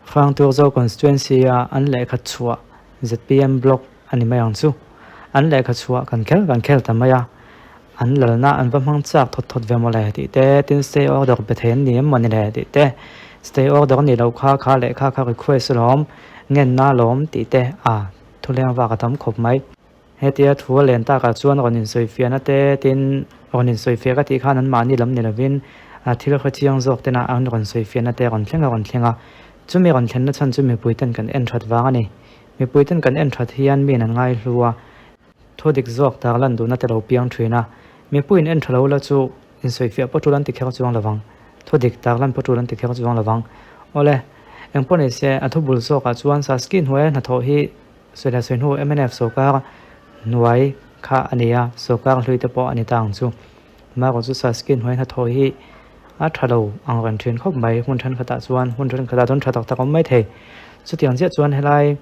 Hrangturzo constituency a an lehkha chhuah zpm block a ni mai ang chu. An lehkha chhuah kan khel kan khel ta mai a, an lalna an va hmang chak thawt thawt ve mawle tih te, tin stay order pe thei an ni em mawni le tih te, stay order a nih loh kha kha lehkha kha request alawm, ngenna alawm tih te a thuleng vak a tam khawp mai. Hetia thu a len takah chuan rawn insawifiahna te tin rawn insawifiah ka tih khan anmahni lam ni lovin thil hre chiang zawk tena an rawn sawifiahna te rawn thleng a rawn thleng a. Chumi rawn thlenna chhan chu mipui ten kan en that vang a ni. Mipui ten kan en that hian miin an ngaihlu a, thu dik zawk tar lan duhna te lo piang thin a. Mipuiin en tha lo la chu insawifiah pawh tul an ti kher chuang lovang, thu dik tar lan pawh tul an ti kher chuang lovang. Awle, engpawh nise a thu bul zawkah chuan Saskin hnuaia hnathawh hi Sawi leh sawi hnu mnf sawrkar hnuai kha a ni a, sawrkar hlui te pawh a ni ta ang chu. Amaherawh chu Saskin hnuai hnathawh hi a tha lo ang reng thin khawp mai, hmun thenkhatah chuan hmun thenkhatah chuan tha tak tak a awm mai thei. Chutiang chiah chuan helai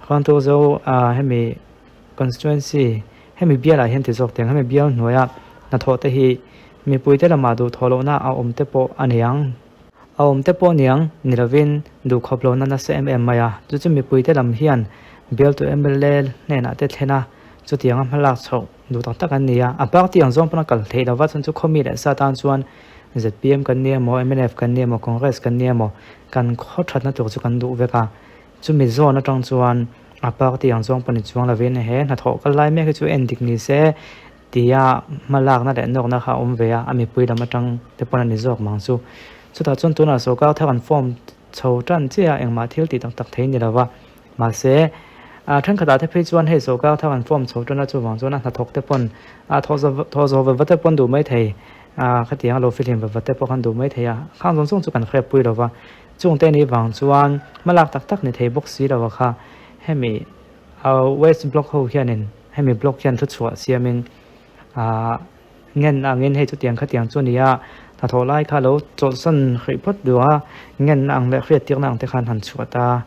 Khuangtuzo hemi constituency hemi bialah hian ti zawk teng hemi bial hnuaia hnathawh te hi mipuite lamah duhthawh lohna a awm te pawh a ni ang. A awm te pawh niang ni lovin duhkhawp lohna nasa em em mai a, chu chu mipuite lam hian bialtu mla hnenah te thlen a, chutianga hmalak chhoh duh tak tak an ni a. A party ang zawng pawn a kal theih lova chuan chu khawmi leh sa tan chuan zpm kan ni emaw, mnf kan ni emaw, Congress kan ni emaw kan khaw thatna tur chu kan duh vek a. Chumi zawn atang chuan a party ang zawng pawn i chuang lovin he hnathawh kal lai mek hi chu en dik ni se Tia hmalakna leh nawkna kha a awm ve a, a mipui lam atang te pawn a ni zawk mang chu. Chutah chuan tunah sawrkar thar an form chho tan chiah a, engmah thil tih tak tak thei ni lova. Mahse, a thenkhatah te phei chuan hei sawrkar thar an form chho tan a, chuvang chuan a hnathawk te pawn a thawh zawh va va te pawn duh mai thei, a khatiang a lo fihlim va va te pawh khan duh mai thei a, khang zawng zawng chu kan hrep pui lova. Chungte ni vang chuan hmalak tak tak ni thei bawk si lova kha hemi West Block ho hianin Hemi blog hian thuchhuah siamin aah ngen angin hei chutiang khatiang chu a ni a, hnathawh lai kha lo chawlhsan hrih phawt duh a, ngen ang leh hriattirna ang te khan han chhuah ta.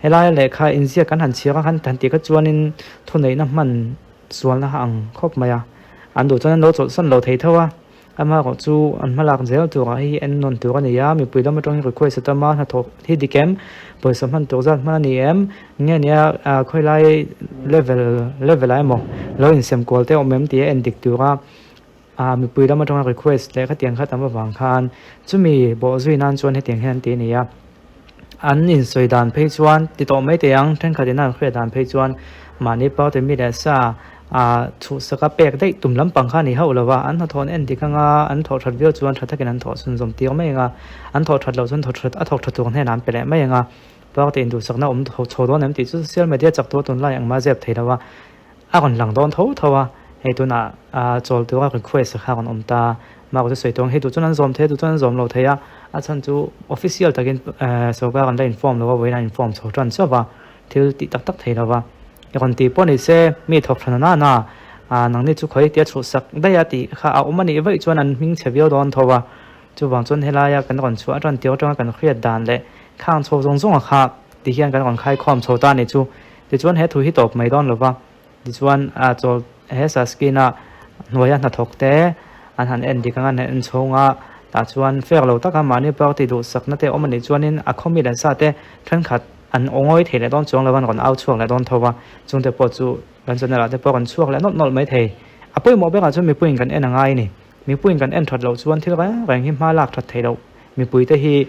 Helaia lehkha inziak kan han chhiar a khan han tih kha chuanin thuneihna hman sualna ang khawp mai a, an duh chuan an lo chawlhsan lo thei tho a. Amaherawh chu an hmalak zel turah hei hi en nawn tur a ni a, mipui lam atangin request a tam a, hnathawh hi dik em? Pawisa hman tur zat hman a ni em? Nge nia khawilai level level ah emaw lo insem kual te awm em tih a en dik tur a, mipui lam atanga request leh khatiang kha tam avang khan chumi bawhzui nan chuan hetiang hian an ti a ni a. An insawi dan phei chuan ti tawh mai teh ang, thenkhat ina an hriat dan phei chuan mahni party mi leh sa ah chhuhsaka pek daih tum lampang kha a ni hauh lo va, an hnathawh an en dik anga an thawh that viau chuan tha takin an thawh chhunzawm tir mai ang a, an thawh that loh chuan thawh that a thawk tha tur hnenah an pe leh mai ang a, party induhsakna awm chho dawn em tih chu social media chak tur tunlai engmah zep thei lo a, A rawn lang dawn tho tho a, hei tunah chawl tura request kha a rawn awm ta. Mah chu sawi tawng hei duh chuan an zawm thei a, duh chuan an zawm lo thei a, a chhan chu official takin sorkar an la inform lo a, vawiin an inform chho tan chauh va, thil tih tak tak thei lo va. I rawn tih pawh ni se, mi thawk tha na na a, nangni chu khawi tia chhuhsak daih a tih kha a awm a nih vaih chuan an hming chhe viau dawn tho va. Chuvang chuan helaia kan rawn chhuah atan tir atanga kan hriat dan leh khang chho zawng zawng a kha ti hian kan rawn khaikhawm chho ta a ni chu. Tichuan he thu hi tawp mai dawn lova, tichuan a chawl he Saskin-a hnuaia hnathawk te an han en dik anga an han en chhung a, tah chuan fair lo taka mahni party duhsakna te awm a nih chuanin a khawmi leh sa te thenkhat an awngawi thei leh dawn chuang lo an rawn au chhuak leh dawn tho va, chungte pawh chu kan channel ah te pawh kan chhuak leh nawlh nawlh mai thei. A pawimawh berah chuan mipuiin kan en a ngai a ni. Mipuiin kan en that loh chuan thil reng reng hi hma lak that theih loh mipuite hi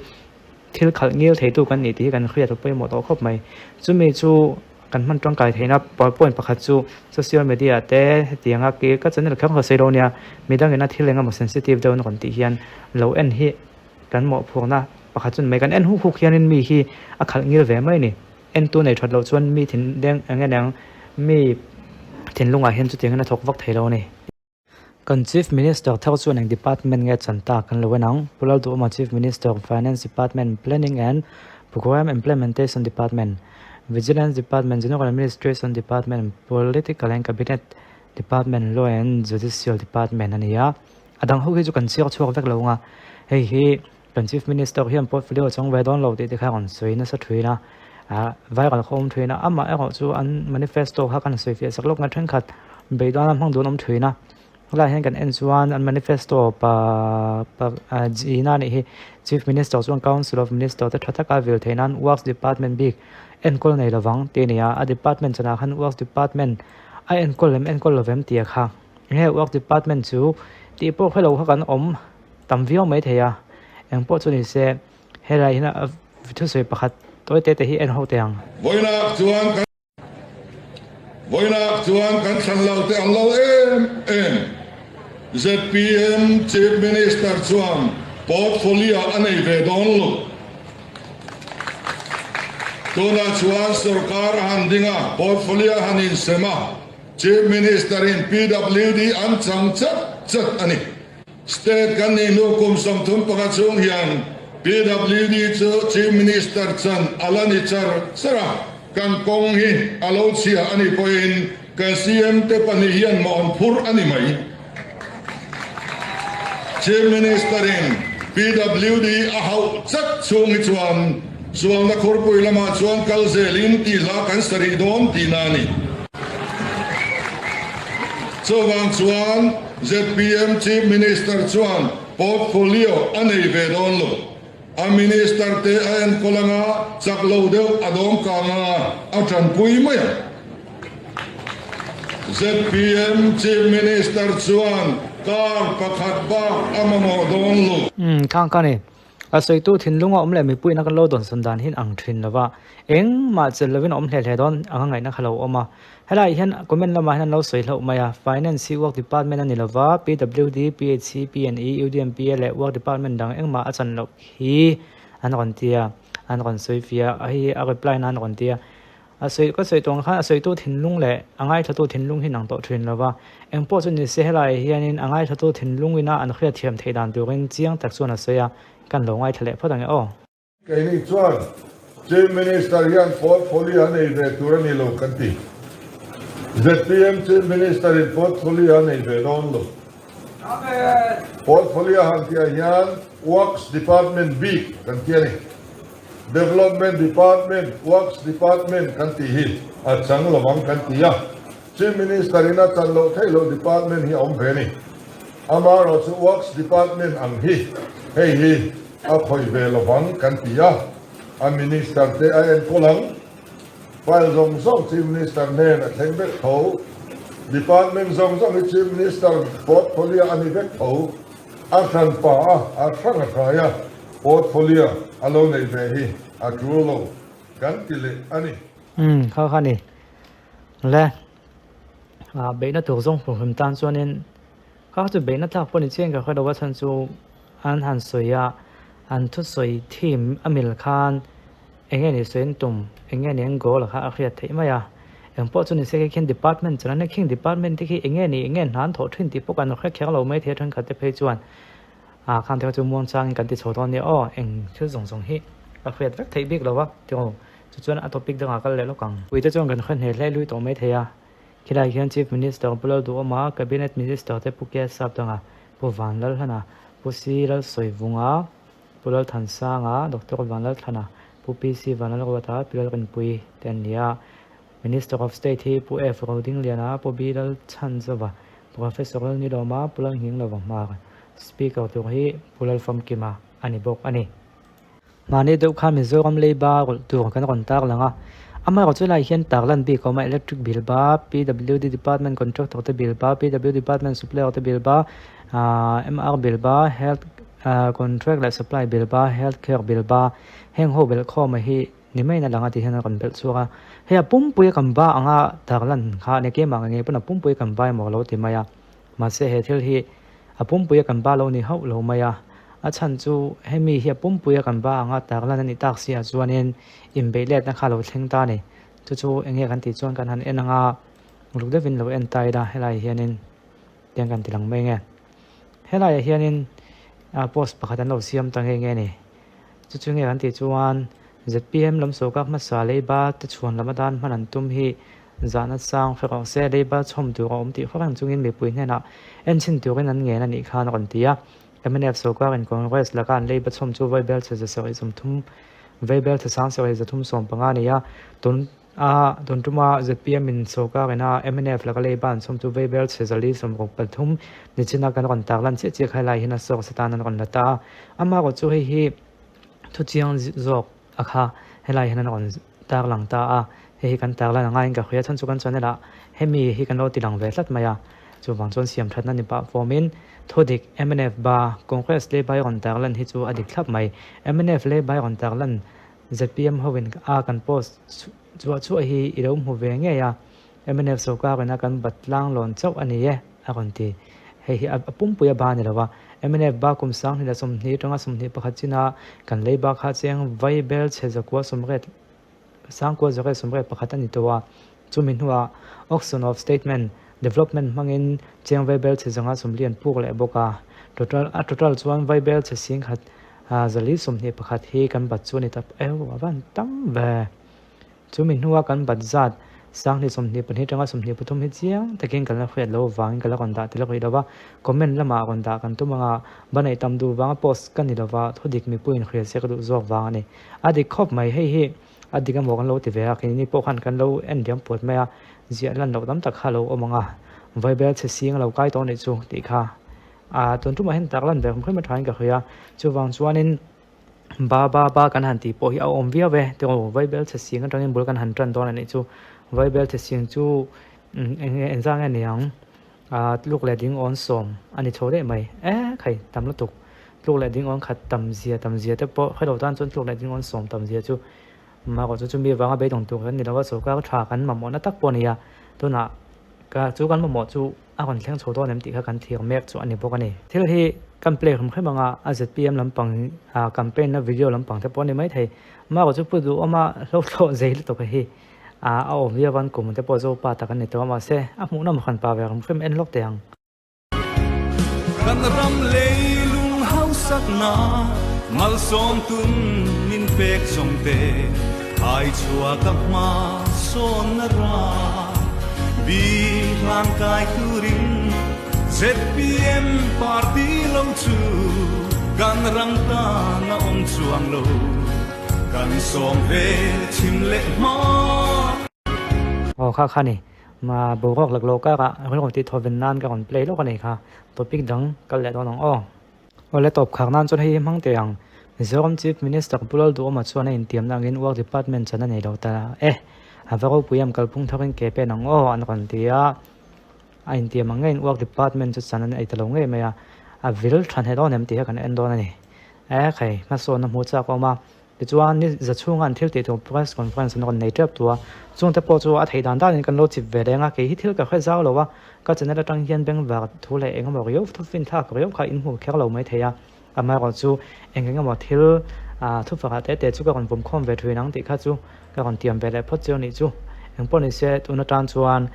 Thil khalh ngil theitu kan nih tih hi kan hriat a pawimawh tawh khawp mai. Chumi chu kan hman tangkai theihna point pakhat chu social media te hetianga ki ka channel kher kha sawi lo nia, midangin a thil engemaw sensitive deuh na rawn tih hian lo en hi kan mawhphurhna pakhat chu ni mai. Kan en huk huk hianin mi hi a khalh ngil ve mai a ni. Entu nei that loh chuan mi thinleng eng nge niang mi thinlungah hian chutiangin a thawk vak thei lo a ni. Kan Chief Minister thar chuan eng department nge chan ta kan lo en ang? Pu Lalduhawma Chief Minister, Finance Department, Planning and Programme Implementation Department, Vigilance Department, General Administration Department, Political and Cabinet Department, Law and Judicial Department a ni a. A dang ho hi chu kan chhiar chhuak vek lo ang a, hei hi kan Chief Minister hian portfolio a chang ve dawn lo tih te kha a rawn sawi nasa thin a, viral kha a awm thin a, amah erawh chu an manifesto kha kan sawi fiah sak lawk nga thenkhat beidawn a hmang dun awm thin a. Helaiah hian kan en chuan an manifesto pa pa ah zina a nih hi Chief Minister chuan Council of Minister te tha taka vil theih nan Works Department bik enkawl nei lovang tih a ni a, a department chanah khan Works Department a enkawl lem enkawl lovem tih a kha. Enge Works Department chu tih pawh hre lo kha kan awm tam viau mai thei a, engpawh chu ni se helaiah hian a thusawi pakhat tawi te te hi en ho teh ang. Vawinak chuan kan Vawinak chuan kan thlan lo te an lo em em. Zpm Chief Minister chuan portfolio a nei ve dawn lo. Tunah chuan sorkar a han ding a, portfolio a han insem a, Chief Minister in PWD an chang chat chat a ni. State kan nih hnu kum 35 chhung hian PWD chu Chief Minister chan a la ni char char a, kan kawng hi a lo chhia a nih pawhin kan CM te pahnih hian mawh an phur a ni mai. Chief Minister in PWD a hauh chat chhung hi chuan Sualna khurpui lamah chuan kal zelin tih hla kan sa rih dawn tihna a ni. Chuvang chuan zpm Chief Minister chuan portfolio a nei ve dawn lo. A Minister te a enkawl anga chak lo deuh a dawm kang anga a tanpui mai ang. Zpm Chief Minister chuan kar pakhat bak a mamawh dawn lo. Umm khang kha ni. A sawitu thinlunga awm leh mipuiin a kan lo dawnsawn dan hi an ang thin lo va, engmah chelh lovin a awm hle hle dawn anga ngaihna kha lo awm a. Helaiah hian comment lamah hian an lo sawi hlauh mai a, Finance hi Work Department a ni lo va, PWD, PHC, PNE, UDMPA leh Work Department dang engmah a chan loh hi an rawn ti a, an rawn sawi fiah a, hei hi a reply na an rawn ti a. A sawi ka sawi tawng khan a sawitu thinlung leh a ngaithlatu thinlung hi nang tawh thin lo va, eng pawh chu ni se helaiah hianin a ngaithlatu thinlung ina an hriat thiam theih dan turin chiang tak chuan a sawi a, kan lo ngaithla leh phawt ang e aw. Keini chuan Chief Minister hian portfolio a nei ve tur a ni lo kan ti. Zpm Chief Minister in portfolio a nei ve dawn lo. Portfolio han tihah hian Works Department bik kan ti a ni. Development Department, Works Department kan tih hi a chang lo ang kan ti a, Chief Minister in a chan loh theih loh department hi a awm ve a ni. Amaherawh chu Works Department ang hi hei hi a khawih ve lo vang kan ti a, a Minister te a enkawl ang. File zawng zawng Chief Minister hnen a thleng vek tho. Department zawng zawng hi Chief Minister portfolio a ni vek tho. A hranpa a, a hrang a hrai a. Portfolio a lo neih ve hi a tul lo kan ti leh a ni. Umm kha kha ni le ah beihna tur zawng hmuh hlim tan chuanin kha kha chu beihna tlak pawh ni chiang ka hre lo a chhan chu an han sawi a an thusawi theme a mil khan eng nge ni sawi an tum eng nge ni an goal kha a hriat theih mai a engpawh chu ni se khi khian department chuan an khing department te khi eng nge ni eng nge hna an thawh thin tih pawh kan hre kher lo mai thei a thenkhat te phei chuan. Ah khang te kha chu muang changin kan ti chho dawn nia aw, eng thil zawng zawng hi ka hriat vek theih bik lo a tiraw, chu chuan a topic dangah kal leh lawk ang. Puite chuan kan hre hneh hle lui tawh mai thei a, khilai hian Chief Minister Pu Lalduhawma, Cabinet Minister te Pu K Sapdanga, Pu Vanlalhlana, Pu C Lalsawivunga, Pu Lalthansanga, Doctor Vanlalthlana, Pu PC Vanlalruata, Pi Lalrinpuii te an ni a. Minister of State hi Pu F Rodingliana, Pu B Lalchhanzova, Professor Lalnilawma, Pu Lalnghinglova hmar Speaker tur hi Pu Lalfamkima a ni bawk a ni. Mahni deuh kha Mizoram leiba rawlh tur kan rawn tarlang a, amaherawh chu helaiah hian tarlan bik a awm a, Electric bill ba, PWD Department Contractor te bill ba, PWD Department Supplier te bill ba, MR bill ba, Health Contract leh Supply bill ba, Health Care bill ba, heng ho belhkhawma hi Ni maiin a lang a tih hian a rawn belh chhuak a, hei a pumpui a kan ba anga tarlan kha a ni keimah ngei pawn a pumpui a kan ba emaw lo ti mai a, mahse he thil hi a pumpui a kan ba lo ni hauh lo mai a, a chhan chu hemi hi a pumpui a kan ba anga tarlan a nih tak si ah chuanin inbeih letna kha a lo thleng ta a ni, chu chu eng nge kan tih chuan kan han en anga uluk deuhin lo en ta ila helai hianin tiang kan ti lang mai nge helaiah hianin post pakhat an lo siam ta nghe nghe a ni. Chu chu nge kan tih chuan zpm lam sawrkar hmasa leiba te chhuan lam atan hman an tum hi zahna sang hre rawh se, leiba chhawm tur a awm tih hre reng chungin mipui hnenah enchhin turin an ngen a nih khan a rawn ti a. Mnf sawrkarin Congress laka an leiba chhawm chu Vaibelchhe 730 Vaibelchhe 735 a ni a, tun. A tun tuma zpm in sawrkar ina mnf laka lei ban chhawm chu Vaibel chhe 463 nichina kan rawn tarlan chiah chiah kha helai hian a source atan an rawn la ta a. Amaherawh chu hei hi thuchiang zawk a kha helai hian an rawn tarlang ta a, hei hi kan tarlan a ngaiin ka hria chhan chu kan channel ah hemi hi kan lo ti lang ve tlat mai a, chuvang chuan siam thatna ni pah fawmin thudik mnf ba Congress lei bai rawn tarlan hi chu a dik thlap mai. Mnf lei bai rawn tarlan Zpm hovin a kan post chuah chuah hi i lo hmu ve ngei a, mnf sawrkar ina kan bat tlang lawn chauh a ni e, a rawn ti. Hei hi a pumpui a ba ni lo va, mnf ba kum 2020 atanga 21 china kan lei ba kha cheng vai bel chhe zakua sawmriat sangkua zakriat 81 a ni tawh a, chumi hnuah auction of statement development hmangin cheng vai bel chhe zanga sawmlian puk leh bawk a, total a total chuan vai bel chhe singkhat 421 hi kan bat chu a ni ta eu a van tam ve. Chumi hnua kan bat zat 2022 atanga 23 hi chiang takin kan la hriat loh vangin ka la rawn dah tel rih lo va, comment lamah rawn dah kan tum anga ba neih tam duh vanga post ka ni lo va, thudik mipuiin hriat se ka duh zawk vang a ni. A dik khawp mai, hei hi a dik emaw kan lo ti ve a, keini pawh khan kan lo en diam puat mai a, ziah lan loh tam tak kha a lo awm ang a, vaibel chhe sing a lo kai tawh a nih chu tih kha. A tun tumah hian tak lan ve hrim hrim a thain ka hria a, chuvang chuanin ba ba ba kan han tih pawh hi a awm viau e tiraw vaibel chhe sing atangin bul kan han tan dawn a nih chu, vaibel chhe sing chu eng nge engzah nge ni ang a tluk leh ding awn sawm a ni chho daih mai e khai tam lutuk tluk leh ding awn khat tam zia tam zia te pawh hre lo tan chuan tluk leh ding awn sawm tam zia chu mahrawh chu chumi avanga beidawng tur kan ni lo a sawrkar tha kan mamawhna tak pawh a ni a tunah ka chu kan mamawh chu. A rawn thleng chho dawn em tih kha kan thlir mek chu a ni bawk a ni. Thil hi kan play hrim hrim anga a zpm lampang ah campaign na video lampang te pawh a ni maithei. Marawh chu pu duhawma hlauhthlawh zei lutuk hi a awm viau a, an kum te pawh Zopa tak an ni tawh a mahse a hmuhnawm hran pa ve hrim hrim en lawk teh ang. Kan ram leilung hausakna malsawm tum min pek zawng te hai chhuak a hma sawnna ram bi hlang kai turin zpm party lo chu kan ram tan a awm chuang lo kan sawm ve chhim leh hma. Aw kha kha ni. Ma boruak lak lo karah rilru tih thaw ven nan ka rawn play lawk a ni kha. Topic dang kal leh dawn ang aw. Awle tawp khar nan chuan hei hi hmang teh ang. Mizoram Chief Minister Pu Lalduhawma chuan a intiamna angin Work Department chan a nei lo ta e. A va ropui em kalphung tharin ke pen ang aw an rawn ti a. A intiam ang ngeiin Work Department chu chan a nei ta lo ngei mai a. A vil tha hneh dawn em tih kha kan en dawn a ni. E khai, hmasawnna hmuh chak a awm a. Tichuan, ni za chhunga an thil tih tur press conference an rawn nei tep tu a, chungte pawh chu a theih dan danin kan lo chip ve reng a, kei hi thil ka hre zau lo a, ka channel atang hian bengvar thu leh eng emaw riau thu fin thlak riau kha in hmu kher lo mai thei a, amaherawh chu eng eng emaw thil thu fakah te te chu ka rawn vawm khawm ve thin ang tih kha chu ka rawn tiam ve leh phawt chiu anih chu. Engpawh ni se tun atan chuan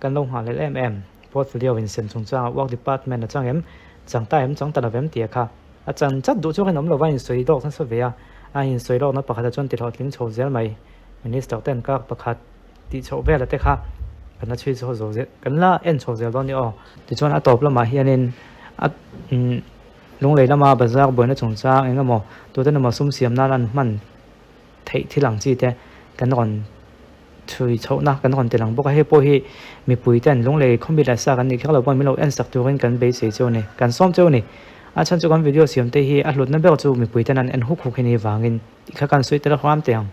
kan lo nghah lel em em portfolio in sem chungchangah work department a chang em chang ta em chang ta lo em tih a kha. A chan chat duh chu rinawm lova a insawi lawk nasa ve a, a insawi lawkna pakhatah chuan tihlawhtling chho zel mai. Minister ten kar pakhat tih chhoh vela te kha kan la chhui chho zo zel, kan la en chho zel dawn ni aw. Tichuan a tawp lamah hianin a Lunglei lama bazar buaina chungchang eng emaw tuten emaw sum siam nan an hman theih thil ang chi te kan rawn chhui chhohna kan rawn ti lang bawk a, hei pawh hi mipui ten lunglei khawmi leh sa kan nih kher lo pawhin min lo en sak turin kan beisei chu a ni, kan sawm cheu a ni. A chhan chu kan video siam te hi a hlutna ber chu mipui ten an en huk huk hi ni vangin tih kha kan sawi tel hram teh ang.